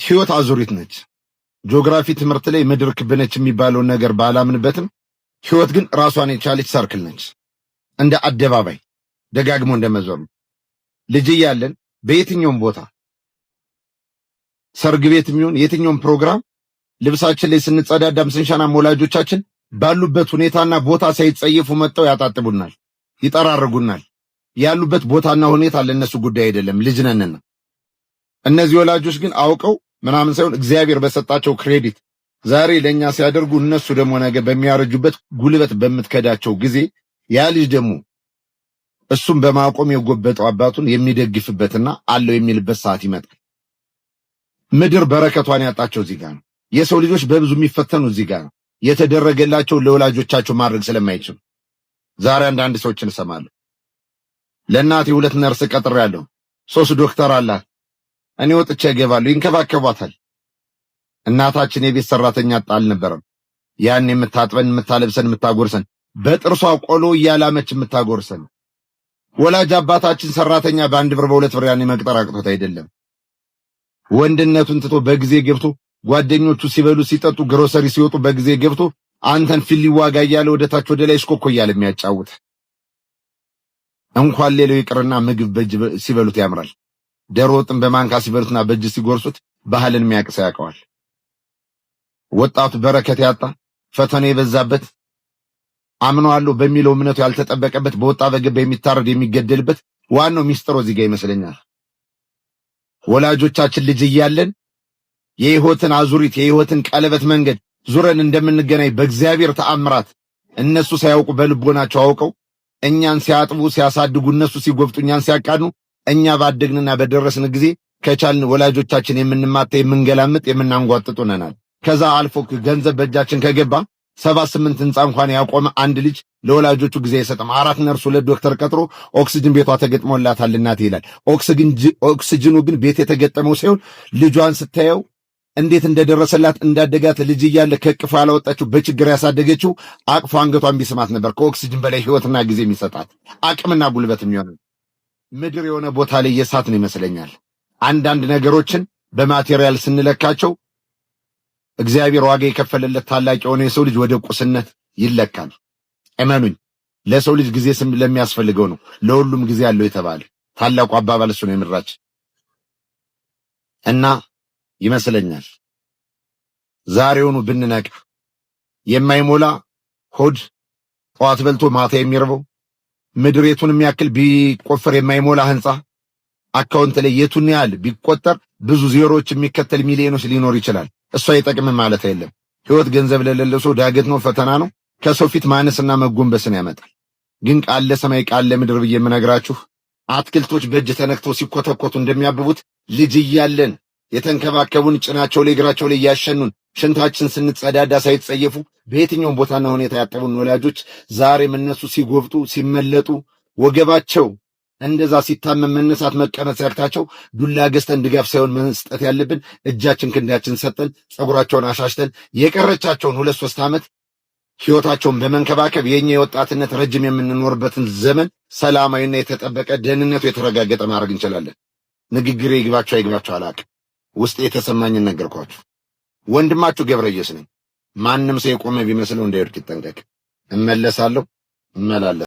ህይወት አዙሪት ነች። ጂኦግራፊ ትምህርት ላይ ምድር ክብ ነች የሚባለውን ነገር ባላምንበትም ህይወት ግን ራሷን የቻለች circle ነች። እንደ አደባባይ ደጋግሞ እንደመዞር ነው። ልጅ እያለን በየትኛውም ቦታ፣ ሰርግ ቤት የሚሆን የትኛውም ፕሮግራም፣ ልብሳችን ላይ ስንጸዳዳም ስንሸናም ወላጆቻችን ባሉበት ሁኔታና ቦታ ሳይጸየፉ መጥተው ያጣጥቡናል፣ ይጠራርጉናል። ያሉበት ቦታና ሁኔታ ለነሱ ጉዳይ አይደለም፣ ልጅ ነንና። እነዚህ ወላጆች ግን አውቀው ምናምን ሳይሆን እግዚአብሔር በሰጣቸው credit ዛሬ ለእኛ ሲያደርጉ እነሱ ደግሞ ነገ በሚያረጁበት፣ ጉልበት በምትከዳቸው ጊዜ ያ ልጅ ደግሞ እሱም በማቆም የጎበጠው አባቱን የሚደግፍበትና አለው የሚልበት ሰዓት ይመጣል። ምድር በረከቷን ያጣቸው እዚህ ጋር ነው። የሰው ልጆች በብዙ የሚፈተኑ እዚህ ጋር ነው። የተደረገላቸው ለወላጆቻቸው ማድረግ ስለማይችሉ። ዛሬ አንዳንድ ሰዎችን እሰማለሁ። ለእናቴ ሁለት ነርስ ቀጥሬያለሁ፣ ሶስት ዶክተር አላት። እኔ ወጥቼ እገባለሁ፣ ይንከባከቧታል። እናታችን የቤት ሰራተኛ አልነበረም። ያን የምታጥበን፣ የምታለብሰን፣ የምታጎርሰን፣ በጥርሷ ቆሎ እያላመች የምታጎርሰን። ወላጅ አባታችን ሰራተኛ በ1 ብር በ2 ብር ያን መቅጠር አቅቶት አይደለም። ወንድነቱን ትቶ በጊዜ ገብቶ ጓደኞቹ ሲበሉ ሲጠጡ ግሮሰሪ ሲወጡ በጊዜ ገብቶ አንተን ፊል ሊዋጋ እያለ ወደ ታች ወደ ላይ ሽኮኮ እያለ የሚያጫውት። እንኳን ሌላው ይቅርና ምግብ በእጅ ሲበሉት ያምራል። ደሮ ወጥን በማንካ ሲበሉትና በእጅ ሲጎርሱት ባህልን የሚያውቅ ሰው ያውቀዋል። ወጣቱ በረከት ያጣ፣ ፈተና የበዛበት፣ አምነዋለሁ በሚለው እምነቱ ያልተጠበቀበት፣ በወጣ በገባ የሚታረድ የሚገደልበት ዋናው ሚስጥሩ እዚህ ጋር ይመስለኛል። ወላጆቻችን ልጅ እያለን የህይወትን አዙሪት፣ የህይወትን ቀለበት መንገድ ዙረን እንደምንገናኝ በእግዚአብሔር ተአምራት እነሱ ሳያውቁ በልቦናቸው አውቀው እኛን ሲያጥቡ ሲያሳድጉ፣ እነሱ ሲጎብጡ እኛን ሲያቃኑ፣ እኛ ባደግንና በደረስን ጊዜ ከቻልን ወላጆቻችን የምንማታ፣ የምንገላምጥ፣ የምናንጓጥጥ ሆነናል። ከዛ አልፎ ገንዘብ በእጃችን ከገባ 7 8 ህንፃ እንኳን ያቆመ አንድ ልጅ ለወላጆቹ ጊዜ አይሰጥም። አራት ነርስ ሁለት ዶክተር ቀጥሮ ኦክስጅን ቤቷ ተገጥሞላታል እናቴ ይላል። ኦክስጅኑ ግን ቤት የተገጠመው ሳይሆን ልጇን ስታየው እንዴት እንደደረሰላት፣ እንዳደጋት፣ ልጅ እያለ ከእቅፏ ያላወጣችው፣ በችግር ያሳደገችው አቅፎ አንገቷን ቢስማት ነበር ከኦክስጅን በላይ ህይወትና ጊዜ የሚሰጣት፣ አቅምና ጉልበት የሚሆነ። ምድር የሆነ ቦታ ላይ የሳት ነው ይመስለኛል። አንዳንድ ነገሮችን በ material ስንለካቸው እግዚአብሔር ዋጋ የከፈለለት ታላቅ የሆነ የሰው ልጅ ወደ ቁስነት ይለካል። እመኑኝ፣ ለሰው ልጅ ጊዜ ስም ለሚያስፈልገው ነው። ለሁሉም ጊዜ አለው የተባለ ታላቁ አባባል እሱ ነው የምድራችን። እና ይመስለኛል ዛሬውኑ ብንነቃ፣ የማይሞላ ሆድ፣ ጠዋት በልቶ ማታ የሚርበው፣ ምድር የቱን የሚያክል ቢቆፈር የማይሞላ ህንፃ፣ account ላይ የቱን ያህል ቢቆጠር ብዙ ዜሮዎች የሚከተል ሚሊዮኖች ሊኖር ይችላል። እሱ አይጠቅምም ማለት አይደለም። ህይወት ገንዘብ ለሌለው ሰው ዳገት ነው፣ ፈተና ነው። ከሰው ፊት ማነስና መጎንበስን ያመጣል። ግን ቃል ለሰማይ ቃል ለምድር ብዬ የምነግራችሁ፣ አትክልቶች በእጅ ተነክተው ሲኮተኮቱ እንደሚያብቡት፣ ልጅ እያለን የተንከባከቡን፣ ጭናቸው ላይ እግራቸው ላይ እያሸኑን፣ ሽንታችን ስንጸዳዳ ሳይጸየፉ በየትኛውም ቦታና ሁኔታ ያጠቡን ወላጆች ዛሬም እነሱ ሲጎብጡ ሲመለጡ፣ ወገባቸው እንደዛ ሲታመም መነሳት መቀመጥ ሲያቅታቸው ዱላ ገዝተን ድጋፍ ሳይሆን መስጠት ያለብን እጃችን ክንዳችን ሰጠን ጸጉራቸውን አሻሽተን የቀረቻቸውን 2-3 ዓመት ህይወታቸውን በመንከባከብ የኛ የወጣትነት ረጅም የምንኖርበትን ዘመን ሰላማዊና የተጠበቀ፣ ደህንነቱ የተረጋገጠ ማድረግ እንችላለን። ንግግሬ ይግባችሁ አይግባችሁ አላቅም። ውስጥ የተሰማኝን ነገርኳችሁ። ወንድማችሁ ገብረየስ ነኝ። ማንም ሰው የቆመ ቢመስለው እንዳይወድቅ ይጠንቀቅ። እመለሳለሁ፣ እመላለሳለሁ።